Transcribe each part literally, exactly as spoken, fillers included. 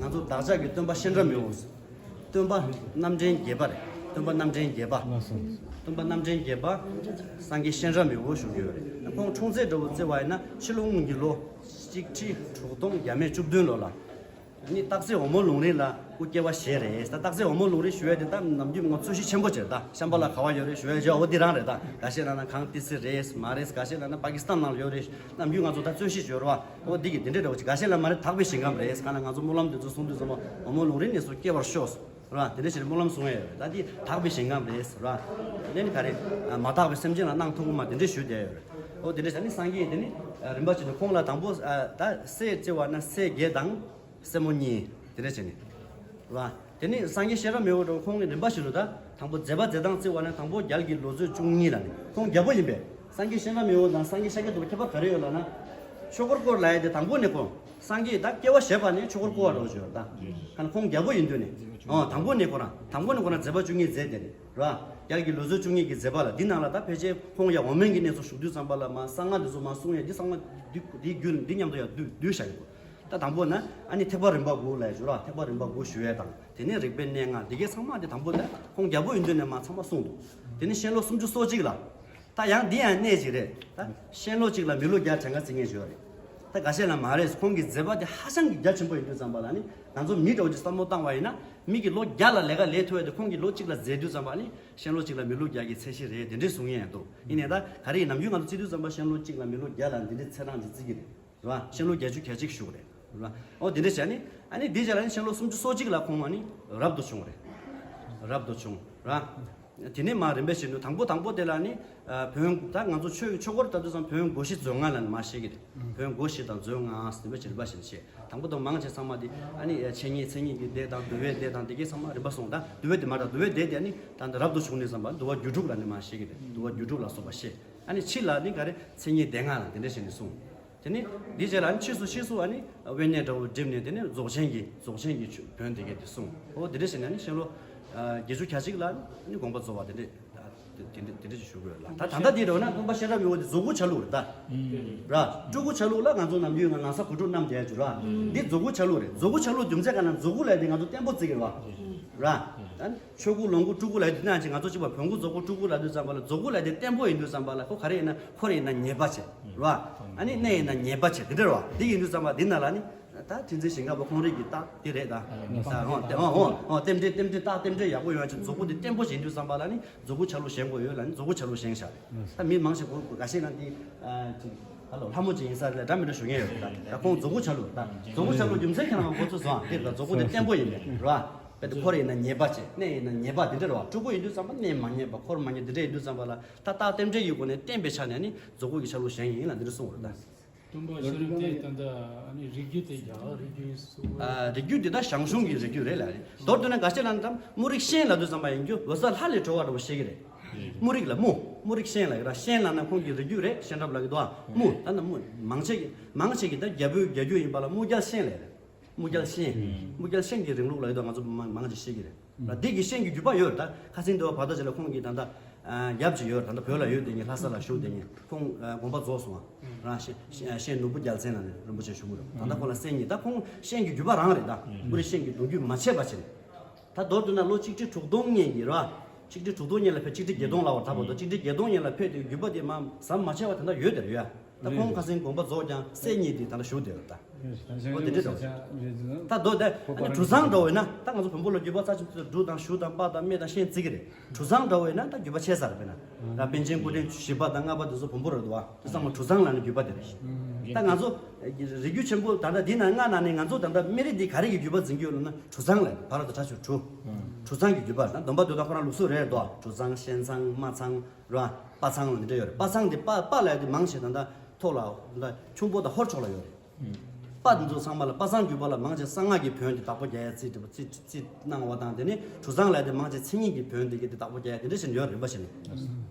ང་ཚོ་བདག་ཅག་གི་སྟོན་པ་གཤེན་རབ་མི་བོ། སྟོན་པ་རྣམ་འདྲེན་བརྒྱད་པ་རེད། སྟོན་པ་རྣམ་འདྲེན་བརྒྱད་པ། སྟོན་པ་རྣམ་འདྲེན་བརྒྱད་པ། སངས་རྒྱས་གཤེན་རབ་མི་བོ་ཞུ་གི་ཡོད་རེད། ཁོང་འཁྲུངས་ཚེས་འདྲ་བོ་བརྩི་བ་ཡིན་ན་ཕྱི་ལོ་སྔོན་གྱི་ལོ་གཅིག་ཁྲི་དྲུག་སྟོང་བརྒྱ་མེད་བཅུ་བདུན་ལོ་ལ། ནི་སྟག་རྩེ་འོལ་མོ་ལུང་རིང་ལ་སྐུ་སྐྱེ་བ་བཞེས་རེད། ད་སྟག་རྩེ་འོལ་མོ་ལུང་རིང་ཞུ་ཡ་དེ་ད་ནམ་རྒྱུན་ང་ཚོས་གཤིས་ཆེན་པོ་བྱེད། ད་ཤམ་བྷ་ལ་ག་བ་ཡོད་རེད་ཞུ་ཡ་བྱས་འོ་འདི་རང་རེད། ད་འགའ་ཤས་ལ་ན་གངས་ཏི་སེ་རེད་མ་རེད། འགའ་ཤས་ལ་ན་པ་ཀི་སི་ཐན་ནང་ལ་ཡོད་རེད། ནམ་རྒྱུན་ང་ཚོ་ད་རྩོད་གཞི་བྱོས་ར་བ། འོ་འདི་གི་འདི་འདྲས་འདྲ་བོ་ཅིག་འགའ་ཤས་ལ་མ་རེད། དག་པའི་ཞིང་ཁམས་རེད། གང་ལ་ང་ཚོ་སྨོན་ལམ་དེ་ཚོ་གསུང་དུས་ཙམ་པ་འོལ་མོ་ལུང་རིང་ནས་སུ་སྐྱེ་བར་ཤོག་ར་བ། དེ་འདྲས་ཞིག་སྨོན་ལམ་གསུང་ཡ་ཡོད་རེད། ད་འདི་དག་པའི་ཞིང་ཁམས་རེད་ར་བ། དེ་ནས་ག་རེ་མ་དག་པའི་སེམས་ཅན་ལ་གནང་ཐུབ་ཀྱི་མ་དེ་འདྲས་ཞུ་བསྡད་ཡོད་རེད། འོ་དེ་འདྲས་ཞིག་ནི་སངས་རྒྱས་དེ་ནི་རིམ་པ་བྱས་ནས་ཁོང་ལ་དང་པོ་ད་སྲས་བརྩི་བ་ན་སྲས་བརྒྱད་དང་། སྲས་མོ་གཉིས། དེ་འདྲ་བྱས་ནས། ར། དེ་ནི་སངས་རྒྱས་གཤེན་རབ་མི་བོ་འགྲོ་ཁོང་གི་རིམ་པ་བཞིན་དུ་ད་དང་པོ་མཛད་པ་མཛད་སྟངས་བརྩི་བ་ན་དང་པོ་རྒྱལ་གྱི་ལོ་ཚོད་བཅུ་གཉིས་ལ་ནི་ཁོང་རྒྱལ་པོ་ཡིན་པས། སངས་རྒྱས་གཤེན་རབ་མི་བོ་དང་སངས་རྒྱས་ཤཱཀྱ་ཐུབ་པ་ཁྱད་པར་ག་རེ་ཡོད་ལབ་ན། ཆོས་འཁོར་བསྐོར་ལབ་ཡ་དེ་དང་པོ་ནས་ཁོང་སངས་རྒྱས་ད་སྐྱེ་བ་བཞེས་པ་ནས་ཆོས་འཁོར་བསྐོར་བ་འགྲོ་བརྗོད་ད། ཁ་ན་ཁོང་རྒྱལ་པོ་ཡིན་དུས་ནས། ཨོ་དང་པོ་ནས་ཁོ་རང་དང་པོ་ནས་ཁོ་རང་མཛད་པ་བཅུ་གཉིས་མཛད་དེ་ནས་ར། རྒྱལ་གྱི་ལོ་ཚོད་བཅུ་གཉིས་ཀྱི་མཛད་པ་ལ་འདི་ནང་ལ་ད་ཕལ་ཆེར་ཁོང་ཡང་འོག་མིན་གྱི་གནས་སུ་བཞུགས་དུས་ཙམ་པ་ལ་མ་གསང་སྔགས་འདི་ཚོ་མ་གསུང་ཡ་འདི་ཚང་མ་འདི་འདི་རྒྱུད་འདི་མཉམ་དུ་ཡང་བསྡུས་བསྡུས་བཞག་ཡོད། ད་དང་པོ་ན་ཨ་ནི་ཐེག་པ་རིམ་པ་དགུ་ལ་ཞུ་ར། ཐེག་པ་རིམ་པ་དགུ་ཞུ་ཡས་དང་དེ་ནས་རིག་པའི་གནས་ལྔ་འདི་གའི་ཚང་མ་དེ་དང་པོ་ད་ཁོང་རྒྱལ་པོ་ཡིན་དུས་ནས་མ་ཚང་མ་གསུངས་འདུག་དེ་ནས་གཤེན་ལོ་སུམ་ཅུ་སོ་གཅིག་ལ། ད་ཡང་འདི་ཡང་གནས་ཅིག་རེད། ད་གཤེན་ལོ་གཅིག་ལ་མི་ལོ་བརྒྱ་གྲངས་ཀ་བརྩི་མཁན་ཞིག་ཡོད་རེད། ད་འགའ་ཤས་ལ་མ་རེད། ཁོང་གི་མཛད་པ་དེ་ཧ་ཅང་གི་རྒྱ་ཆེན་པོ་ཡིན་དུས་ཙམ་པ་ལ་ནི་ང་ཚོ་མི་འདྲ་བོ་ཅིག་བསམ་བློ་བཏང་བ་ཡིན་ན་མི་གི་ལོ་བརྒྱ་ལ་ལས་ཀ་ལས་ཐུབ་ཡ་དེ་ཁོང་གི་ལོ་གཅིག་ལ་མཛད་དུས་ཙམ་པ་ནི་གཤེན་ལོ་གཅིག་ལ་མི་ལོ་བརྒྱ་གི་ཚད་གཞི་རེད། དེ་འདྲས་གསུང་མཁན་ཡང་འདུག་ཡིན་ནའི་ད་ག་རེ་ཡིན་ནམ་རྒྱུན་ང་ཚོ་བརྩི་དུས་ཙམ་པ་གཤེན་ལོ་གཅིག་ལ་མི་ལོ་བརྒྱ་ལ་འདི་འདྲས་ཚད་གྲངས་ཅིག་བརྩི་གི་རེད། རེད་བ། གཤེན་ལོ་བརྒྱད་ཅུ་གྱ་གཅིག་བཞུགས་རེད། རེད་བ། ཨོ་དེ་འདྲ་བྱས་ནི་ཨ་ནི་དེ་རྗེས་ལ་ནི་གཤེན་ལོ་སུམ་ཅུ་སོ་གཅིག་ལ་ཁོང་བ་ནི་རབ་ཏུ་བྱུང་རེད། རབ་ཏུ་བྱུང་ར། དེ་ནས་མ་རིམ་པས་བྱས་ནུ་དང་པོ་དང་པོ་དེ་ལ་ནི་བོན་ད་ང་ཚོ་ཆོས་ཆོས་སྐོར་ལྟ་དུས་ཙམ་བོན་སྒོ་བཞི་མཛོད་ལྔ་ལ་ནི་མ་བཤད་ཀྱི་རེད། བོན་སྒོ་བཞི་དང་མཛོད་ལྔ་ཟེར་བ་བྱེད་པ་བཞིན་བཤད། དང་པོ་དང་མང་ཆེ་ཚང་མ་དེ་ཨ་ནི་འཆད་ཉན་མཚན་ཉིད་ཀྱི་སྡེ་དང་འདུལ་བའི་སྡེ་དང་དེ་གའི་ཚང་མ་རིམ་པ་སོང་ད་འདུལ་བའི་སྡེ་མ་རེད། འདུལ་བའི་སྡེ་དེ་ནི་ད་ལྟ་རབ་ཏུ་བྱུང་ནས་བསམ་པ་འདུལ་བ་རྒྱུད་དྲུག་ལ་ནི་མ་བཤད་ཀྱི་རེད། འདུལ་བ་རྒྱུད་དྲུག་ལ་སོགས་པ་བཤད། ཨ་ནི་ཕྱི་ལ་ནི་ག་རེ་མཚན་ཉིད་སྡེ་ལྔ་ལ་དེ་འདྲ་བྱས་ནས་གསུངས། དེ་ནི་འདི་རྗེས་ལ་ནི་ཕྱིས་སུ་ཕྱིས་སུ་ཨ་ནི་དབེན་གནས་འདྲ་བོ་བསྒྲིམས་ནས་དེ་ནི་རྫོགས་ཆེན་གྱི་རྫོགས་ཆེན་གྱི་ཆོས་བོན་དེ་གས་དེ་གསུངས། འོ་དེ་འདྲ་བྱས་ནས་ནི་གཤེན་ལོ་བརྒྱད་ཅུ་གྱ་གཅིག་ལ་ནི་དགོངས་པ་རྫོགས་པ་དེ་འདྲ་དེ་འདྲ་དེ་འདྲ་ཞིག་ཞུ་དགོས་ལ། ད་ད་ལྟ་འདི་འདྲ་བོ་ན་སྟོན་པ་གཤེན་རབ་མི་བོ་དེ་རྫོགས་སྐུ་ཆ་ལུགས་རེད་ད། ར། སྤྲུལ་སྐུ་ཆ་ལུགས་ལ་ང་ཚོ་ནམ་རྒྱུན་ང་ན་བཟའ་གོས་དྲུག་བསྣམས་བསྡད་ཀྱི་ར། འདི་རྫོགས་སྐུ་ཆ་ལུགས་རེད། རྫོགས་སྐུ་ཆ་ལུགས་རྒྱུ་མཚན་ག་ན་རྫོགས་སྐུ་ལ་དེ་ང་ཚོ་བརྟན་པོ་བརྩི་གི་ར། ར། ཆོས་སྐུ་ལོངས་སྐུ་སྤྲུལ་སྐུ་ལབ་དུས་ན་ཅིག་ང་ཚོ་གཅིག་པ་བོན་སྐུ་རྫོགས་སྐུ་སྤྲུལ་སྐུ་ལབ་དུས་ཙམ་པ་ལ་རྫོགས་སྐུ་ལབ་དེ་བརྟན་པོ་ཡིན་དུས་ཙམ་པ་ལ་ཁོ་ག་རེ་ཡིན་ན་འཁོར་ཡིན་ན་ཉེས་པ་བྱེད་ར། ཨ་ནི་གནས་ཡིན་ན་ཉེས་པ་བྱེད་དེ་འདྲ་ར། འདི་ཡིན་དུས་ཙམ་པ་འདི་ན་ལ་ནི་ད་ཁྲི་འཛིན་ཞིང་ཁ་པ་ཁོང་རིགས་ཀྱི་རྟགས་དེ་རེད་ད། ད་ཧོ་དེ་ཧོ་ཧོ་ཧོ་རྟེན་འབྲེལ་རྟེན་འབྲེལ་རྟགས་རྟེན་འབྲེལ་ཡག་པོ་ཡོང་ཡ་ཅིག་རྫོགས་སྐུ་དེ་བརྟན་པོ་བྱེད་དུས་ཙམ་པ་ལ་ནི་རྫོགས་སྐུ་ཆ་ལུགས་བཞེངས་དགོས་ཡོད་ལ་ནི་རྫོགས་སྐུ་ཆ་ལུགས་བཞེངས་བཞག་རེད། ད་མི་མང་ཆེ་གོ་ག་ཤེད་ན་འདི་ཅིག་ཧ་ལོ་ལྷ་མོ་ཅིག་ཡིན་ས་རེད་འདྲ་མི་འདྲ་ཞུ་ངེས་ཡོད་རེད་ད། ད་ཁོང་རྫོགས་སྐུ་ཆ་ལུགས་ད་རྫོགས་སྐུ་ཆ་ལུགས་རྒྱུ་མཚན་ཁྱེད་རང་གོ་ཚོད་བཟོ་ཨ་དེ་ད་རྫོགས་སྐུ་དེ་བརྟན་པོ་ཡིན་པས་ར། དཔེ་དེ་འཁོར་ཡིན་ན་ཉེས་པ་བྱེད། གནས་ཡིན་ན་ཉེས་པ་དེ་འདྲ་རེད་བ། སྤྲུལ་སྐུ་ཡིན་དུས་ཙམ་པ་གནས་མ་ཉེས་པ་འཁོར་མ་ཉེས་དེ་འདྲ་ཡིན་དུས་ཙམ་པ་ལ་ད་རྟགས་རྟེན་འབྲེལ་གྱི་སྒོ་ནས་བརྟན་པའི་ཆ་ནས་ནི་རྫོགས་སྐུ་གི་ཆ་ལུགས་བཞེངས་ཡིན་ལ་འདི་འདྲ་གསུངས་པ་རེད་ད། སྟོན་པ་གཤེན་རབ་དེ་ད་ལྟ་ཨ་ནི་རིགས་རྒྱུད་དེ་རྒྱ་གར་རིགས་རྒྱུད་ཡིན་གསུངས་པ། ཨ་རིགས་རྒྱུད་དེ་ད་ཞང་ཞུང་གི་རིགས་རྒྱུད་རེད་ལ་རེད། མདོར་བསྡུ་ན་འགའ་ཤས་ལ་ནི་ད་དམུ་རིགས་གཤེན་ལབ་དུས་ཙམ་པ་ཡིན་རྒྱུ་འོད་གསལ་ལྷ་ལས་གྲོལ་བ་འདྲ་བོ་བཤད་ཀྱི་རེད། དམུ་རིགས་ལ་དམུ་དམུ་རིགས་གཤེན་ལབ་ཀྱི་ར། གཤེན་ལབ་ན་ཁོང་གི་རིགས་རྒྱུད་རེད། གཤེན་རབ་ལབ་ཀྱི་འདུག་ཨ། དམུ་ད་ནི་དམུ་མང་ཆེ་གི་མང་ཆེ་གི་ད་རྒྱལ་པོའི་རྒྱལ་རྒྱུད་ཡིན་པ་ལ་དམུ་རྒྱལ་གཤེན་ལབ་རེད། དམུ་རྒྱལ་གཤེན། དམུ་རྒྱལ་གཤེན་གྱི་རིང་ལུགས་ལ་ཡོད་དོ་ང་ཚོ་མང་མང་ཆེ་ཤེས་ཀྱི་རེད། ལ་འདི་གི་གཤེན་གྱི་རྒྱུད་པ་ཡོད་རེད་ད། ཁ་སང་འདི་བ་བར་ཐག་ཅིག་ལ་ཁོང་གི་ད་ལྟ་ཡབ་ཅིག་ཡོད་རེད། ད་ལྟ་བོད་ལ་ཡོད་དེ་ཉིད་ལྷ་ས་ལ་བཞུགས་དེ་ཉིད་ཁོང་དགོངས་པ་རྫོགས་སོང་བ། རང་གཤེན་གཤེན་ནོར་བུ་རྒྱལ་མཚན་ལ་ནི་རིན་པོ་ཆེ་བཞུགས་མི་རེད། ད་ལྟ་ཁོང་ལ་སྲས་གཉིས། ད་ཁོང་གཤེན་གྱི་རྒྱུད་པ་རང་རེད་ད། དམུ་རིགས་གཤེན་གྱི་གདུང་རྒྱུད་མ་ཆད་པ་ཅིག་རེད། ད་མདོར་བསྡུ་ན་ལོ་གཅིག་ཁྲི་དྲུག་སྟོང་སྔོན་གྱི་རེད་བ། གཅིག་ཁྲི་དྲུག་སྟོང་སྔོན་ལ་ཕེབས། གཅིག་ཁྲི་བརྒྱད་སྟོང་ལ་བར་ཐག་པ་དང་གཅིག་ཁྲི་བརྒྱད་སྟོང་སྔོན་ལ་ཕེབས་དེ་རྒྱུད་པ་དེ་མ་ཟམ་མ་ཆད་པ་དེ་འདྲ་ཡོད་དེ་རེད་ཡ། ད་ཁོང་ཁ་སང་དགོངས་པ་རྫོགས་ཀྱང་སྲས་གཉིས་དེ་ད་ལྟ་བཞུགས་བསྡད་ཡོད་ད། འོ་དེ་འདྲ་འདྲ། ད་མདོ་དེ་ཨ་ནི་གྲུ་ཚང་འདྲ་བོ་ཡིན་ན་ད་ང་ཚོ་བོན་པོ་ལ་རྒྱུད་པ་རྩ་ཆེན་པོ་འབྲུག་དང་གཞུ་དང་སྤ་དང་སྨད་དང་གཤེན་བརྩི་གི་རེད། གྲུ་ཚང་འདྲ་བོ་ཡིན་ན་ད་རྒྱུད་པ་ཆད་ས་རེད། དཔེར་ན་ད་པཎ་ཆེན་སྐུ་ཕྲེང་བཞི་པ་དང་ལྔ་པ་དེ་ཚོ་བོན་པོ་རེད་འདུག་བ། དེ་ཚང་མ་གྲུ་ཚང་ལ་ནི་རྒྱུད་པ་དེ་རེད། ད་ང་ཚོ་རིགས་རྒྱུད་ཆེན་པོ་ད་ལྟ་འདི་ན་ལྔ་ནང་ནས་ང་ཚོ་ད་ལྟ་སྨན་རི་འདི་ག་རེ་གི་རྒྱུད་པ་འཛིན་གྱི་ཡོད་ལབ་ན་གྲུ་ཚང་ལ་བར་དུ་གྲྭ་ཆོས་གྲུ། གྲུ་ཚང་གི་རྒྱུད་པ་ད་སྡོམ་པ་འདོད་དང་ཁོ་རང་ལུགས་སྲོལ་རེད་དོ། གྲུ་ཚང་གཤེན་ཚང་རྨ་ཚང་ར་སྤ་ཚང་ལ་འདི་འདྲ་ཡོད་རེད། སྤ་ཚང་འདི་སྤ་སྤ་ལ་ཡ་དེ་མང་ཆེ་ད་ལྟ་ཐོག་ལ་ད་ཁྱུང་པོ་དང་ཧོར་ཕྱོགས་ལ་ཡོད་རེད། སྤ་འདི་ཚོ་ཚང་མ་ལ་སྤ་ཚང་རྒྱུད་པ་ལ་མང་ཆེ་གསང་སྔགས་ཀྱི་བོན་འདི་བདག་པོ་རྒྱག་ཡ་རྩིས་འདྲི་བ་རྩིས་རྩིས་གནང་བ་དང་དེ་ནས་གྲུ་ཚང་ལ་ཡ་དེ་མང་ཆེ་མཚན་ཉིད་ཀྱི་བོན་འདི་གི་དེ་བདག་པོ་རྒྱག་ཡ་དེ་འདྲ་ཞིག་ཡོད་རེད་རིམ་པ་བྱས་ནས།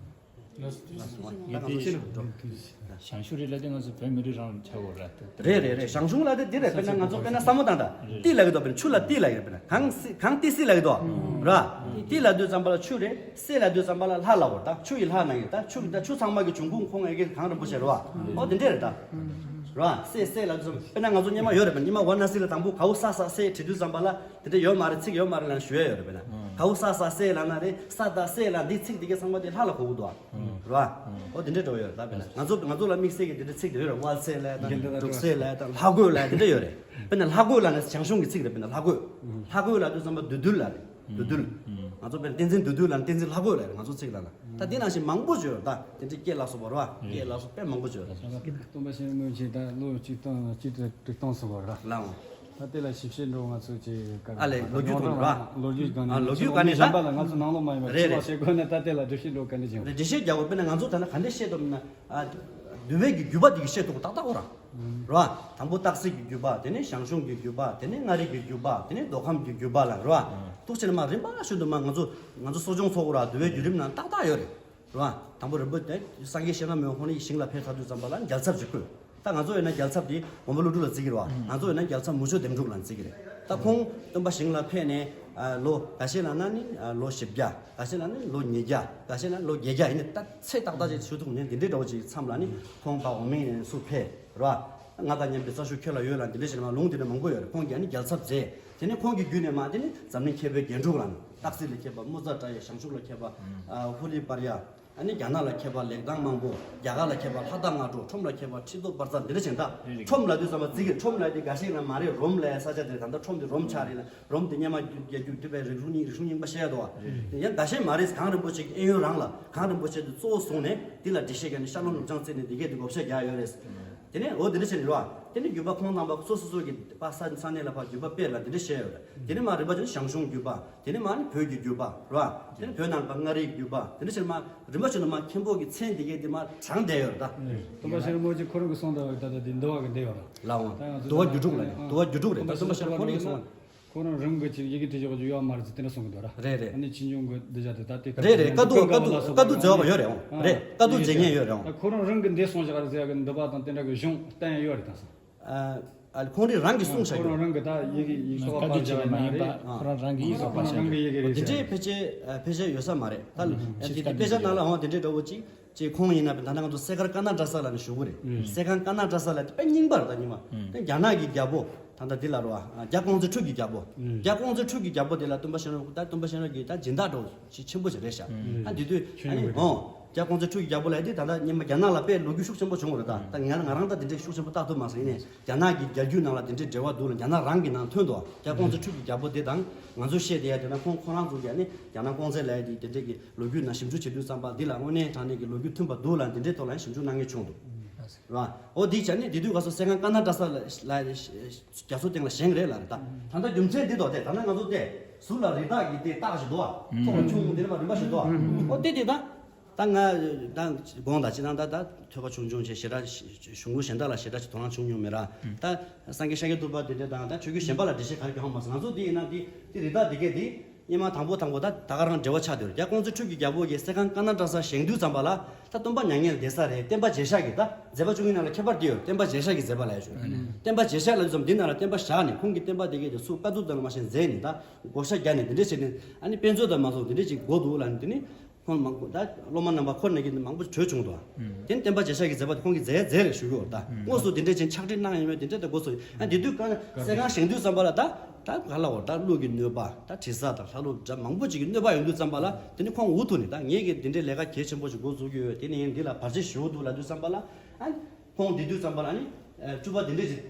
ལགས་སོ། ད་ང་ཚོ་ཤེས་དགོས། ཞང་ཞུང་རི་ལ་དེ་ང་ཚོ་བོད་མི་རིགས་རང་ལ་ཆགས་ཡོད་རེད། རེད་རེད་རེད། ཞང་ཞུང་ལ་དེ་འདི་རེད། དཔེར་ན་ང་ཚོ་དཔེར་ན་བསམ་བློ་བཏང་དང་ཏི་ལ་གི་དོ། དཔེར་ན་ཆུ་ལ་ཏི་ལ་གི་དཔེར་ན་གངས་སི་གངས་ཏི་སི་ལ་གི་དོ། ར། ཏི་ལ་དུས་ཙམ་པ་ལ་ཆུ་རེད། སི་ལ་དུས་ཙམ་པ་ལ་ལྷ་ལ་གོ། ད་ཆུ་ཡི་ལྷ་ན་ཡི་ད་ཆུ་ད་ཆུ་ཚང་མ་གི་འབྱུང་ཁུངས་ཁོང་ཨེ་གི་གངས་རིན་པོ་ཆེ་རེད་བ། ཨོ་དེ་འདྲས་རེད་ད། ར། སྲས། སྲས་ལབ་དུས་ཙམ་དཔེར་ན་ང་ཚོ་སྔོན་མ་ཡོད་རེད་པ། སྔོན་མ་ཝ་ན་སི་ལ་དང་པོ་གའུ་ས་ས་སྲས་བྲིས་དུས་ཙམ་པ་ལ་དེ་འདྲ་ཡོད་མ་རེད། ཚིག་ཡོད་མ་རེད་ལབ་ཞུ་ཡ་ཡོད་རེད་པ། ན་གའུ་ས་ས་སྲས་ལབ་ན་རེད། ས་ད་སྲས་ལབ་འདི་ཚིག་འདི་གའི་ཚང་མ་དེ་ལྷ་ལ་གོ་གི་འདུག་ཨ། ར། འོ་དེ་འདྲ་འདྲ་བོ་ཡོད་རེད། ད་དཔེར་ན་ང་ཚོ་ང་ཚོ་ལ་དམིགས་བསལ་གྱི་དེ་འདྲ་ཚིག་དེ་ཡོད་རེད། དབལ་སྲས་ལབ་དང་འབྲུག་སྲས་ལབ་དང་ལྷ་རྒོད་ལབ་དེ་འདྲ་ཡོད་རེད། དཔེར་ན་ལྷ་རྒོད་ལབ་ན་ཞང་ཞུང་གི་ཚིག་རེད། དཔེར་ན་ལྷ་རྒོད། ལྷ་རྒོད་ལབ་དུས་ཙམ་པ་བདུད་འདུལ་ལབ་རེད། བདུད་འདུལ། ང་ཚོ་དཔེར་ན་བསྟན་འཛིན་བདུད་འདུལ་ལབ་ན་བསྟན་འཛིན་ལྷ་རྒོད་ལབ་རེད། ང་ཚོ་ཚིག་ལ་ལ་ད་འདི་ནང་བཞིན་མང་པོ་ཅིག་ཡོད་རེད། ད་དེ་འདྲའི་སྐད་ལ་སོགས་པ་རེད་བ། སྐད་ལ་སོགས་དཔེ་མང་པོ་ཅིག་ཡོད་རེད། སྟོན་པ་ཤེས་རབ་སྨོན་ཆེན་ད་ལོ་གཅིག་སྟོང་གཅིག་དྲུག་སྟོང་སོང་བ་རེད། ལའོ། ད་དེ་ལ་ཞིབ་བཤེར་འགྲོ་ང་ཚོ་ཅིག་ག་ཨ་ལས་ལོ་རྒྱུས་ཐོག་ནས་རེད་བ། ལོ་རྒྱུས་སྒང་ནས། ཨ་ལོ་རྒྱུས་སྒང་ནས་གཞན་པ་ལ་ང་ཚོ་ནང་ལོགས་མ་ཡིན་པ་རེད་ཕྱི་ལོགས་རེད། བཤད་དགོས་ན་ད་དེ་ལ་འགྲེལ་བཤད་འགྲོ་ག་འདྲ་བྱེད་དགོས། རེད། འགྲེལ་བཤད་རྒྱག་དགོས། དཔེར་ན་ང་ཚོ་ད་ལྟ་ག་འདྲ་བཤད་ཐུབ་ན། ཨ། འདུལ་བའི་གི་བརྒྱུད་པ་དེ་གི་བཤད་ཐུབ་ཏག་ཏག་འོ་ར། ར། དང་པོ་སྟག་གཟིག་གི་བརྒྱུད་པ། དེ་ནས་ཞང་ཞུང་གི་བརྒྱུད་པ། དེ་ནས་མངའ་རིས་ཀྱི་བརྒྱུད་པ། དེ་ནས་མདོ་ཁམས་ཀྱི་བརྒྱུད་པ་ལ་ར། ཏོག་ཙམ་མ་རིམ་པ་བཞིན་དུ་མ་ང་ཚོ་ང་ཚོ་གསོ་སྦྱོང་ཚོགས་ར། འདུལ་བའི་བརྒྱུད་རིམ་ནང་ཏག་ཏག་ཡོད་རེད། ར། དང་པོ་རིན་པོ་ཆེ་སངས་རྒྱས་ཤེས་རབ་མི་ཝ་ཁོང་རང་གི་ཞིང་ལ་ཕེབས་ཚར་དུས་ཙམ་པ་ལ་རྒྱལ་ཚབ་ཅིག་བསྐོས། ད་ང་ཚོ་ཡིན་ན་རྒྱལ་ཚབ་དེ་མགོན་པོ་ཀླུ་སྒྲུབ་ལ་བརྩི་གི་རེད་བ། ང་ཚོ་ཡིན་ན་རྒྱལ་ཚབ་མུ་ཆོ་ལྡེམ་དྲུག་ལ་བརྩི་གི་རེད། ད་ཁོང་སྟོན་པ་ཞིང་ལ་ཕེབས་ནས་ཨ་ལོ་འགའ་ཤས་ལབ་ན་ནི་ཨ་ལོ་བཞི་བརྒྱ། འགའ་ཤས་ལབ་ན་ལོ་ཉིས་བརྒྱ། འགའ་ཤས་ལབ་ན་ལོ་བརྒྱད་བརྒྱ་ཡིན་ན། ད་ཚད་ཏག་ཏག་ཅིག་ཞུ་ཐུབ་ནས་འདི་འདྲའི་འདྲ་བོ་ཅིག་མཚམས་ལ་ནི་ཁོང་ཕར་འོག་མིན་སུ་ཕེབས་རེད་བ། ང་དང་མཉམ་པའི་རྩ་ཤུགས་ཁྱོད་ལ་ཡོད་ལབ་འདི་འདྲ་བྱས་ནས་མར་ལུང་འདི་འདྲ་མང་པོ་ཡོད་རེད། ཁོང་གིས་ཨ་ནི་རྒྱལ་ཚབ་མཛད། དེ་ནས་ཁོང་གི་བརྒྱུད་ནས་མར་དེ་ནི་འཛམ་གླིང་མཁས་པའི་རྒྱན་དྲུག་ལབ་ནས་སྟག་གཟིག་ལ་མཁས་པ་མུ་ཙ་ཏྲ་ཡ། ཞང་ཞུང་ལ་མཁས་པ་ཨ་ཧུ་ལི་པར་ཡ། ཨ་ནི་རྒྱ་ནག་ལ་མཁས་པ་ལེགས་དང་དམངས་པོ། རྒྱ་གར་ལ་མཁས་པ་ལྷ་དང་སྔགས་གྲོགས། ཁྲོམ་ལ་མཁས་པ་ཁྲི་ཐོག་པར་ཙ་འདི་འདྲ་བྱས་ནས། ད་ཁྲོམ་ལབ་དུས་ཙམ་པ་བརྩི་གི་རེད། ཁྲོམ་ལབ་དེ་འགའ་ཤས་ལ་མ་རེད། རོམ་ལབ་ས་ཆ་དེར་ད་ལྟ་ཁྲོམ་དེ་རོམ་ཆགས་རེད་ལ། རོམ་དེ་སྔོན་མ་རྒྱལ་རྒྱུད་སྟོད་པའི་རིག་གཞུང་རྙིང་རིག་གཞུང་རྙིང་པ་བཤད་འདུག་བ། དེ་ཡང་འགའ་ཤས་མ་རེད། གངས་རིན་པོ་ཆེ་གི་ཨེ་ཡོན་རང་ལ་གངས་རིན་པོ་ཆེ་དེ་གཙོ་བོ་བཟུང་ནས་འདི་ལ་འགྲེལ་བཤད་བརྒྱབ་ནས་ཤར་ལུང་ནུབ་བྱང་བརྩིས་ནས་འདི་གས་དེ་བགོ་བཤའ་རྒྱག་ཡོད་རེད། དེ་ནས་འོ་དེ་འདྲ་བྱས་ནས་རེད་བ། དེ་ནས་བརྒྱུད་པ་ཁོང་རྣམ་པ་སོ་སོ་སོ་གི་པ་ས་ས་གནས་ལ་ཕར་བརྒྱུད་པ་སྤེལ་ལ་དེ་འདྲ་བཤད་ཡོད་རེད། དེ་ནས་མར་རིམ་པ་བྱས་ནས་ཞང་ཞུང་བརྒྱུད་པ། དེ་ནས་མར་ནི་བོད་ཀྱི་བརྒྱུད་པ་རེད་བ། དེ་ནས་བོད་ནང་ལ་ཕར་མངའ་རིས་བརྒྱུད་པ། དེ་འདྲ་བྱས་ནས་མར་རིམ་པ་བྱས་ནས་མར་མཁན་པོ་གི་མཚན་འདི་གས་དེ་མར་བགྲངས་བསྡད་ཡོད་རེད་ད། སྟོན་པ་ཤེས་རབ་རིན་པོ་ཆེ་ཁོ་རང་གི་གསུང་དང་ད་ལྟ་འདི་འདུལ་བ་གི་འདི་ཡོད་རེད། ལའོ། ད་ང་ཚོ་འདུལ་བ་རྒྱུད་དྲུག་ལ་ནི། ཨ། འདུལ་བ་རྒྱུད་དྲུག་རེད། ད་སྟོན་པ་ཤེས་རབ་ཁོ་རང་གི་གསུང་། ཁོ་རང་རང་གི་ཅིག་ཡི་གེ་བྲིས་ཆོག་རྒྱུ་ཡོད་མ་རེད་ཟེར་དེ་འདྲ་གསུང་གི་འདུག་ར། རེད་རེད། ཨ་ནི་ཆོས་འབྱུང་གི་འདི་བྱ་དེ་ད་དེ་རེད་རེད། བཀའ་བསྡུ་བཀའ་བསྡུ་བཀའ་བསྡུ་མཛད་པ་ཡོད་རེད་འོང་། ཨ། རེད། བཀའ་བསྡུ་མཛད་མཁན་ཡོད་རེད་འོང་། ད་ཁོ་རང་རང་གི་འདི་གསུང་བཞག་རེད་ཟེར་ཡ་གི་འདུལ་བ་དང་དེ་འདྲ་གི་གཞུང་བསྟན་ཡོད་རེད་ད་སོང་། ཨ། ཨ། ཁོང་རང་རང་གིས་གསུངས་བཞག་ཁོ་རང་རང་གི་ད་ཡི་གེ་ཡིག་ཚོགས་པ་བཀའ་བསྡུ་བྱས་པ་མ་ཡིན་པ། ཨ། ཁོ་རང་རང་གི་ཡིག་ཚོགས་པ་ཁོ་རང་རང་གི་ཡི་གེ་རེད་དེ་འདྲའི་ཕལ་ཆེར་ཕལ་ཆེར་ཡོད་ས་མ་རེད་ད། དེ་དཔེ་ཆ་ནང་ལ་འོང་དེ་འདྲའི་འདྲ་བོ་ཅིག་ཅེས་ཁོང་ཡིན་ན་ད་ལྟ་ང་ཚོ་གསས་མཁར་ཀ་ན་ཏྲ་ས་ལ་ནི་བཞུགས་གི་རེད། གསས་མཁར་ཀ་ན་ཏྲ་ས་ལ་དེ་དཔེ་རྙིང་པ་རེད་ད། རྙིང་པ་དེ་རྒྱ་ནག་གི་རྒྱལ་པོ་ད་ལྟ་འདི་ལ་རོ། རྒྱ་ཀོང་ཙེ་ཁྲུས་ཀྱི་རྒྱལ་པོ། རྒྱ་ཀོང་ཙེ་ཁྲུས་ཀྱི་རྒྱལ་པོ་དེ་ལ་སྟོན་པ་ཤེས་རབ་ད་སྟོན་པ་ཤེས་རབ་ཀྱིས་ད་སྦྱིན་བདག་འདྲ་བོ་ཞིག་ཆེན་པོ་ཞིག་རེད་ཤག་ཨ་འདི་དུས་ཨ་ནི་འོང་། རྒྱ་ཀོང་ཙེ་ཁྲུས་ཀྱི་རྒྱལ་པོ་ལ་དེ་ད་ལྟ་རྙིང་པ་རྒྱ་ནག་ལ་དཔེ་ལོ་རྒྱུས་ཤུགས་ཆེན་པོ་བྱུང་བ་རེད་ད། ད་ང་ང་རང་ད་དེ་འདྲའི་ཤུགས་ཆེན་པོ་བལྟ་ཐུབ་མ་སོང་། ཡིན་ནའི་རྒྱ་ནག་གི་རྒྱལ་རྒྱུད་ནང་ལ་དེ་འདྲའི་འབྲེལ་བ་འདུག་ལ། རྒྱ་ནག་རང་གི་ནང་ཐོན་འདུག་རྒྱ་ཀོང་ཙེ་ཁྲུས་ཀྱི་རྒྱལ་པོ་དེ་དང་ང་ཚོས་བཤད་བསྡད་ཡ་དེ་ན་ཁོང་ཁོ་རང་ཚོ་གིས་ཨ་ནི་རྒྱ་ནག་ཀོང་ཙེ་ལབ་ཡ་དེ་དེ་འདྲའི་གི་ལོ་རྒྱུས་ནང་ཞིབ་འཇུག་བྱེད་དུས་ཙམ་པ་འདི་ལ་དངོས་གནས་དྲང་གནས་ཀྱི་ལོ་རྒྱུས་མཐུན་པ་འདུག་ལ་འདི་འདྲའི་ཐོག་ལ་ཞིབ་འཇུག་གནང་མཁན་བྱུང་འདུག་ར། འོ་འདི་བྱས་ནས་འདི་དུས་ག་སོ་གསས་མཁར་ཀ་ན་ཏྲ་ས་ལ་ལ་རྒྱ་མཚོ་སྟེང་ལ་བཞེངས་རེད་ལ་རེད་ད། ད་ལྟ་རྒྱུ་མཚན་འདི་ཐོག་དེ་ད་ལྟ་ང་ཚོ་དེ་ཟུར་ལ་རི་དྭགས་ཀྱི་དེ་སྟག་ཞིག་འདུག་ཨ། ཐོག་ལ་ཁྱུང་འདི་འདྲ་མ་རིམ་པ་ཞིག་འདུག་ཨ། འོ་དེ་དེ་ད། ད་ང་ད་དགོངས་དག་ཅི་ན་ད་ད་ཐོས་པ་ཆུང་ཆུང་བྱས་ཞེ་དྲག་གཞུང་ལུགས་གཞན་དག་ལ་ཞེ་དྲག་ཅིག་དོ་སྣང་བྱུང་མྱོང་མེད་ར། ད་སངས་རྒྱས་ཤཱཀྱ་ཐུབ་པ་དེ་འདྲ་དང་ད་ཆོས་བརྒྱུད་གཞན་པ་ལ་འགྲེལ་བཤད་ག་རེ་རྒྱག་ཧ་མ་སོང་། ང་ཚོ་འདི་ཡིན་ན་འདི་འདི་རི་དྭགས་འདི་གས་འདི་སྔོན་མ་དང་པོ་དང་པོ་ད་ད་ག་རང་འབྲེལ་བ་ཆགས་བསྡད་ཡོད་རེད། རྒྱ་ཀོང་ཙེ་ཁྲུས་ཀྱི་རྒྱལ་པོ་གིས་གསས་མཁར་ཀ་ན་ཏྲ་ས་བཞེངས་དུས་ཙམ་པ་ལ་ད་སྟོན་པ་མྱ་ངན་འདས་ས་རེད། བསྟན་པ་རྒྱས་ཤག་གི་ད་མཛད་པ་བཅུ་གཉིས་ནང་ལ་ཁྱད་པར་འདི་ཡོད། བསྟན་པ་རྒྱས་ཤག་གི་མཛད་པ་ལ་ཡ་ཞུ། བསྟན་པ་རྒྱས་ཤག་ལ་ཙམ་འདི་ནང་ལ་བསྟན་པ་བཞག་ནས་ཁོང་གིས་བསྟན་པ་འདི་གས་དེ་སུ་བཀའ་བསྡུ་དང་མ་ཤེས་མཛད་ནས་ད་བགོ་བཤའ་བརྒྱབ་ནས་འདི་འདྲ་བྱས་ནས་ཨ་ནི་དཔེ་མཛོད་དང་མ་སོང་འདི་འདྲ་ཅིག་དགོས་འདུག་ལ་ནི་འདི་ནི། ཁོང་མང་པོ་ད་སློབ་མ་རྣམ་པ་ཁོ་ན་གི་མང་པོ་བྲོས་བྱུང་འདུག་དེ་ནི་བསྟན་པ་རྒྱས་ཤག་གི་མཛད་པ་དེ་ཁོང་གིས་མཛད་མཛད་རེད་ཞུ་གི་ཡོད་ད། དངོས་སུ་དེ་འདྲས་ཅན་ཕྱག་བྲིས་གནང་ཡོད་མེད་དེ་འདྲས་ད་དགོས་སོ། ཨ་དེ་དུས་གང་གསས་ཁང་བཞེངས་དུས་ཙམ་པ་ལ་ད་ད་ག་ལ་འོ་ད་ཀླུ་གི་གནོད་པ་ད་དྲི་ཟ་དང་ལྷ་ཀླུ་འདྲ་མང་པོ་ཅིག་གི་གནོད་པ་ཡོང་དུས་ཙམ་པ་ལ་དེ་ནི་ཁོང་འུ་ཐུག་ནས་ད་ངེད་ཀྱིས་དེ་འདྲས་ལས་ཀ་གལ་ཆེན་པོ་ཞིག་འགོ་འཛུགས་ཀྱི་ཡོད། དེ་ནི་ཡིན་འདི་ལ་བར་ཆད་ཞུ་འདུག་ལབ་དུས་ཙམ་པ་ལ་ཨ། ཁོང་བསྡད་དུས་ཙམ་པ་ལ་ནི་སྤྲུལ་པ་འདི་འདྲས་ཅིག་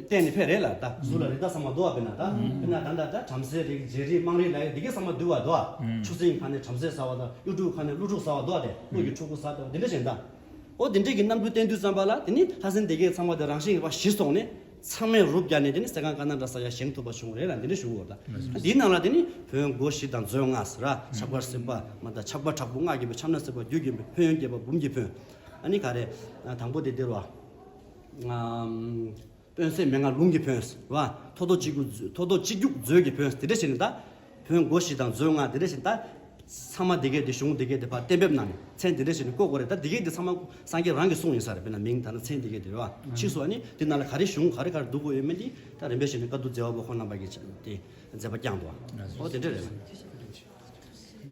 བསྟན་ནས་ཕེབས་རེད་ལ། ད་ཟུར་ལ་རི་དྭགས་ཚང་མ་འདུག་བ། དཔེར་ན་ད་དཔེར་ན་ད་ད་བྲམ་ཟེ་རིགས་རྗེ་རིགས་དམངས་རིགས་ལ་འདི་གས་ཚང་མ་འདུག་བ་འདུག་ཆུ་སྲིན་ཁ་ནས་བྲམ་ཟེ་ཟ་བ་དང་གཡུ་འབྲུག་ཁ་ནས་ཀླུ་ཕྲུག་ཟ་བ་འདུག་བ། དེ་ཀླུ་གི་ཕྲུ་གུ་ཟ་འདུག་བ། འདི་འདྲས་ཞིག་ད། ཨོ་འདི་འདྲས་ཀྱི་རྣམ་འགྱུར་བསྟན་དུས་ཙམ་པ་ལ་དེ་ནི་ལྷ་སྲིན་འདི་གས་ཚང་མ་དེ་རང་བཞིན་གྱིས་ཕར་ཞི་སོང་ནས་ཚང་མས་རུབ་རྒྱག་ནས་དེ་ནི་གསས་ཁང་ཀ་ན་ཏྲ་ས་ཡར་བཞེངས་ཐུབ་པ་བྱུང་རེད་ལ་འདི་འདྲས་ཞུ་གི་ཡོད། ད་འདིའི་ནང་ལ་དེ་ནི་བོན་སྒོ་བཞི་དང་མཛོད་ལྔ་ཟེར་ར། ཕྱག་དཔར་སེམས་དཔའ་མ་ད་ཕྱག་དཔར་དྲག་པོ་སྔགས་ཀྱི་བོན། ཕྱག་ན་སེམས་དཔའ་རྒྱུད་ཀྱི་བོན། ཕན་ཡོན་རྒྱས་པ་འབུམ་གྱི་བོན། ཨ་ནི་ག་རེ། དང་པོ་དེ་འདིར་བ། དཔོན་གསས་མན་ངག་ལུང་གི་བོན་ཟེར་བ། ཐོག་ཐོག་གཅིག་རྒྱུག་ཐོག་ཐོག་གཅིག་རྒྱུག་མཛོད་ཀྱི་བོན་ཟེར་དེ་འདྲ་བྱས་ནས་ད། བོན་སྒོ་བཞི་དང་མཛོད་ལྔ་དེ་འདྲ་བྱས་ནས་ད། ཚང་མ་དེ་གས་དེ་གཞུང་དེ་གས་དེ་ཕར་གཏན་འབེབས་གནང་ནས་མཚན་དེ་འདྲ་བྱས་ནས་བཀོད་དགོས་རེད། ད་དེ་གས་དེ་ཚང་མ་སངས་རྒྱས་རང་གིས་གསུངས་ཡིན་ས་རེད། དཔེར་ན་མིང་ད་ནི་མཚན་དེ་གས་དེ་རེད་བ། ཕྱིས་སུ་ཨ་ནི་དེ་ནང་ལ་ག་རེ་གཞུང་ག་རེ་ག་རེ་འདུག་དགོས་ཡོད་མེད་དེ་ད་རིམ་པས་བྱས་ནས་བཀའ་བསྡུ་མཛད་པ་པོ་ཁོང་རྣམ་པ་གིས་དེ་མཛད་པ་བསྐྱངས་འདུག་ཨོ་དེ་འདྲ་རེད།